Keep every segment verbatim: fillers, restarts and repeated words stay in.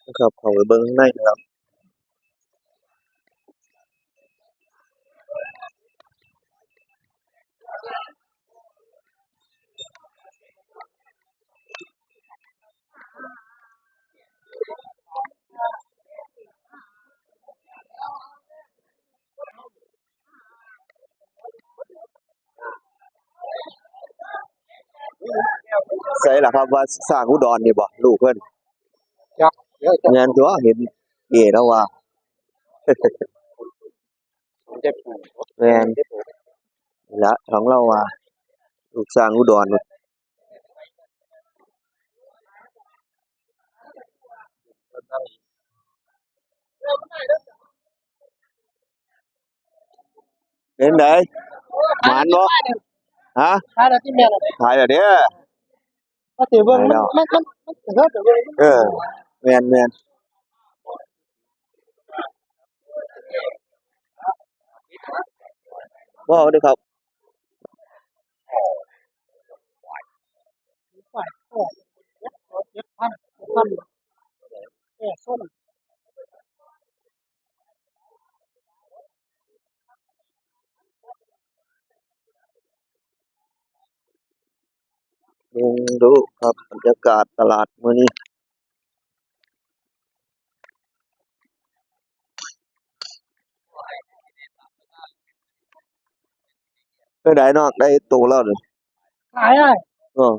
นะครับ เข้าไปเบิ่งข้างในนะครับ ใส่ล่ะครับว่าช้างอุดรนี่บ่ ลูกเพิ่น จัก เดี๋ยวจัก แม่นตัว เห็นเอแล้วว่า เจ็บ แม่น เจ็บ นี่ละของเราว่า ลูกช้างอุดร เป็นได หมานบ่ ฮะ ขายแล้วที่แม่น ขายแล้วเด้อ ก็สิเบิ่งมัน ขายแล้ว มัน มัน มัน เออ เบิ่ง เออ แม่น แม่น บ่เอาเด้อครับ เบิ่งดูครับ บรรยากาศตลาดมื้อนี้ เป็นไดน้อง ได้โตแล้วนี่ ขายอ้าย เออ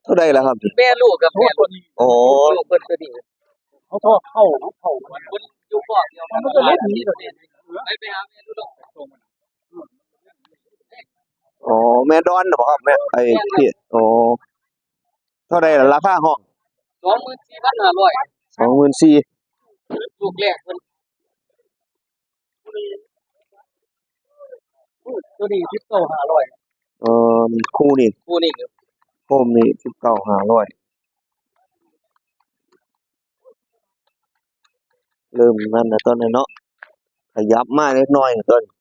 เท่าใดล่ะครับ แม่ลูกครับ แม่ลูก โอ้ ลูกเพิ่นตัวนี้ เขาทอดเข้า เขาเข้า มันอยู่ฟอกเดียวกัน มันก็เล็กนิดเดียว ไป ไปหาแม่ลูก อ๋อ แม่ดอนบ่ครับ แม่ ไอ้ที่ อ๋อ เท่าใดล่ะ ราคาห้อง สองหมื่นสี่พันห้าร้อย สองหมื่นสี่ ลูกแรกเพิ่น ตัวนี้สิบเก้าห้าร้อย เอ่อ คู่นี่ คู่นี่ครับ คู่นี่สิบเก้าห้าร้อย เริ่มนั่นนะตอนนี้เนาะ ขยับมาเล็กน้อยตอนนี้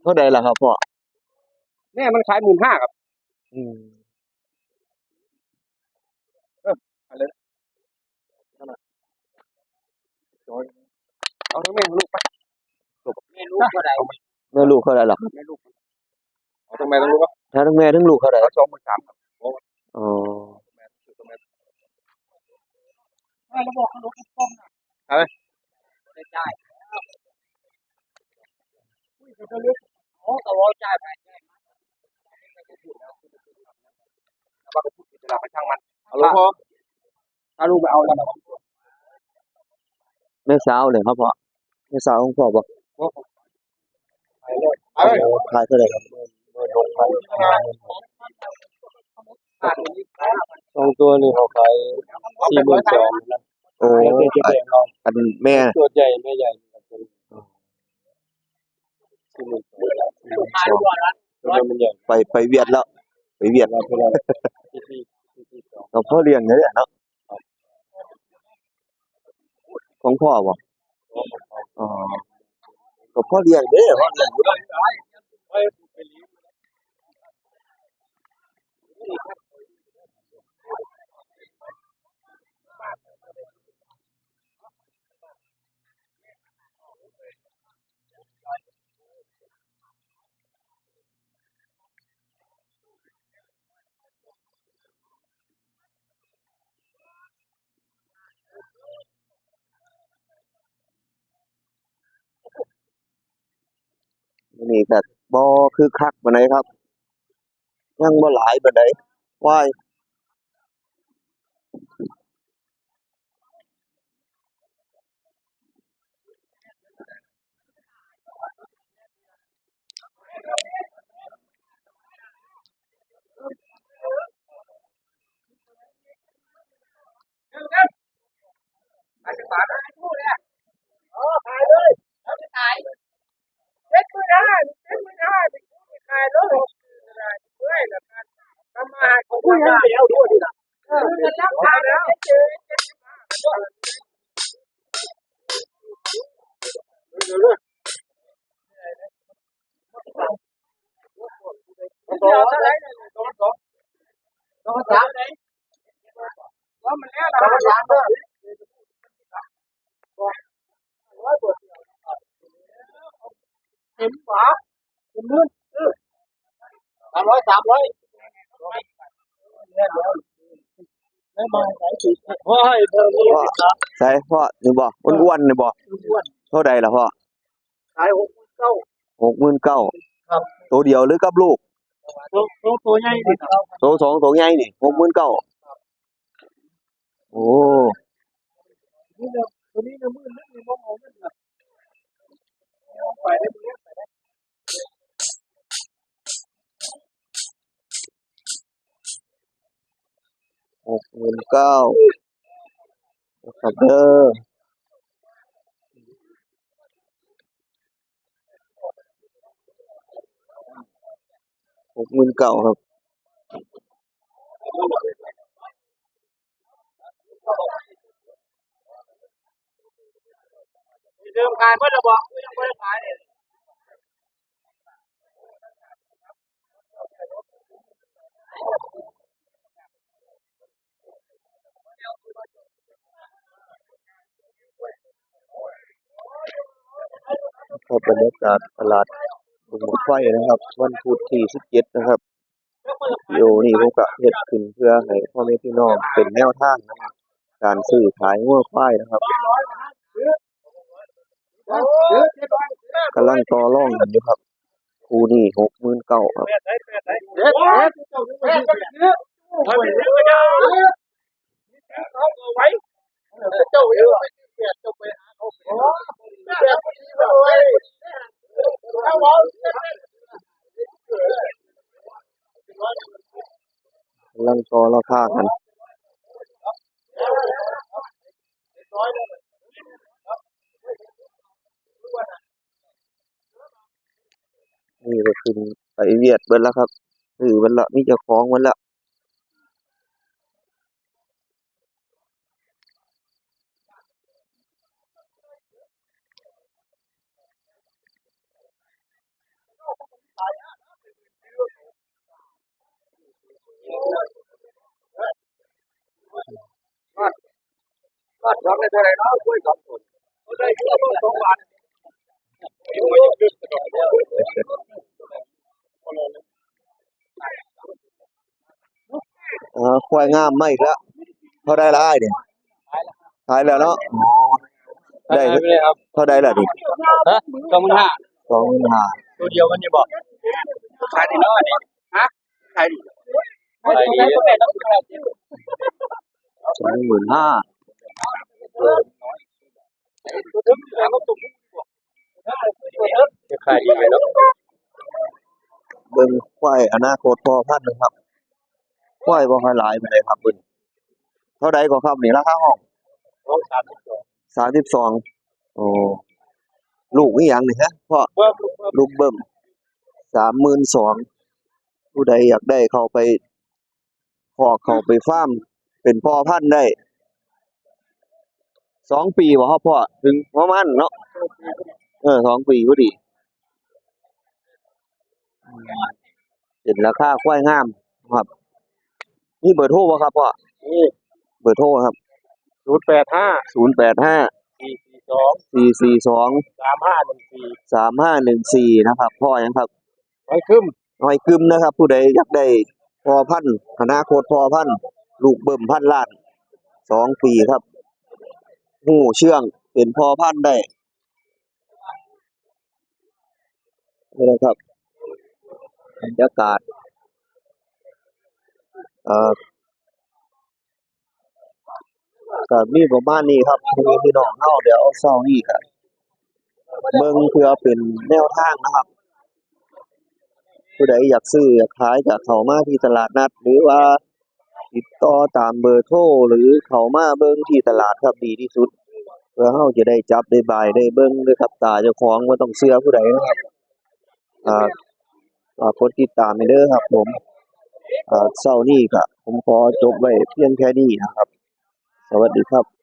เท่าใดล่ะครับพ่อ แม่มันขายหมื่นห้าครับ อืม เออ เอาเลย เอาทั้งแม่ทั้งลูกไป แม่ลูกเท่าใด แม่ลูกเท่าใดล่ะครับ แม่ลูก เอาทั้งแม่ทั้งลูก ถ้าทั้งแม่ทั้งลูกเท่าใด เอาสองหมื่นสามครับ อ๋อ เอาไป เอาไปจ่ายไป เอาไปพูดเวลาไปช่างมัน ฮัลโหลพ่อ ถ้าลูกไปเอาแล้ว แม่สาวเลยครับพ่อ แม่สาวของพ่อบ่ ไปเลย ขายเท่าไหร่ครับ สองตัวนี่เขาขายสี่หมื่นสองนะ โอ้ อันแม่ ตัวใหญ่ แม่ใหญ่ครับ สี่หมื่นสอง ตัวมันใหญ่ ไป ไปเวียดแล้ว ไปเวียด เราไปเลย เอาพ่อเลี้ยงเนี่ยเนาะ ของพ่อบ่ อ๋อ ก็พ่อเลี้ยงเด้ พ่อเลี้ยงอยู่ มื้อนี้ก็บ่คึกคักปานใดครับ ยังบ่หลายปานใด ควาย เต็มฝา เต็มมือ เออ สามร้อย สามร้อย โอ้ย พ่อ ใส่พ่อ นี่บ่ อ้วนๆ นี่บ่ อ้วนๆ เท่าใดล่ะพ่อ ขายหกหมื่นเก้า หกหมื่นเก้า ครับ ตัวเดียวหรือกับลูก ตัว ตัว ตัวใหญ่นี่ครับ ตัวสองตัวใหญ่นี่ หกหมื่นเก้า โอ้ นี่เด้อ ตัวนี้เด้อ หมื่นหนึ่งนี่บ่เอาเงินนะ ไปได้บ่เนี่ย หกหมื่นเก้า ครับเด้อ หกหมื่นเก้า ครับ เดิมขายเบิดแล้วบ่ ยังบ่ได้ขายเลย ครับ บรรยากาศตลาดบึงบั้งไฟนะครับ วันพุธที่สิบเจ็ดนะครับ วิดีโอนี้ผมก็เฮ็ดขึ้นเพื่อให้พ่อแม่พี่น้องเป็นแนวทางนะครับ การซื้อขายงัวควายนะครับ กำลังต่อรองกันอยู่ครับ คู่นี้หกหมื่นเก้า ครับ กำลังต่อราคากัน นี่ก็ขึ้นไปเวียดเบิดแล้วครับ ซื้อเบิดละ มีเจ้าของเบิดละ อ่า ควายงามมาอีกแล้ว เท่าใดละอ้ายนี่ ขายแล้วเนาะ อ๋อ ได้ ขายไปเลยครับ เท่าใดละนี่ ฮะ สองหมื่นห้า สองหมื่นห้า ตัวเดียวกันนี่บ่ ขายดีเนาะอันนี้ ฮะ ขายดี ขายดี สองหมื่นห้า จะขายดีเลยเนาะ เบิ่งควายอนาคตพ่อพันธุ์นะครับ ควายบ่ค่อยหลายปานใดครับเพิ่น เท่าใดก็ครับนี่ราคาห้อง สามสิบสอง โอ้ ลูกอีหยังนี่ฮะพ่อ ลูกเบิ่ม สามหมื่นสอง ผู้ใดอยากได้เข้าไป คอกเข้าไปฟาร์ม เป็นพ่อพันธุ์ได้ สองปีบ่ครับพ่อ ถึงประมาณเนาะ เออ สองปีพอดี เป็นราคาควายงามครับ มีเบอร์โทรบ่ครับพ่อ มี เบอร์โทรครับ ศูนย์แปดห้า ศูนย์แปดห้า สี่สี่สอง สี่สี่สอง สามห้าหนึ่งสี่ สามห้าหนึ่งสี่ นะครับ พ่อหยังครับ หอยกึม หอยกึมนะครับ ผู้ใดอยากได้พ่อพันธุ์ อนาคตพ่อพันธุ์ ลูกเบิ่มพันล้าน สองปีครับ ฮู้เชื่อง เป็นพ่อพันธุ์ได้ นี่นะครับ บรรยากาศ เอ่อ ก็มีประมาณนี้ครับ พ่อแม่พี่น้องเฮา เดี๋ยวเช้านี้ก็เบิ่งเพื่อเป็นแนวทางนะครับ ผู้ใดอยากซื้ออยากขายก็เข้ามาที่ตลาดนัด หรือว่าติดต่อตามเบอร์โทร หรือเข้ามาเบิ่งที่ตลาดครับ ดีที่สุด เพื่อเฮาจะได้จับได้บายได้เบิ่งด้วยกับตาเจ้าของ บ่ต้องเชื่อผู้ใดนะครับ อ่า ฝากกดติดตามให้เด้อครับผม อ่า เช้านี้ก็ผมขอจบไว้เพียงแค่นี้นะครับ สวัสดีครับ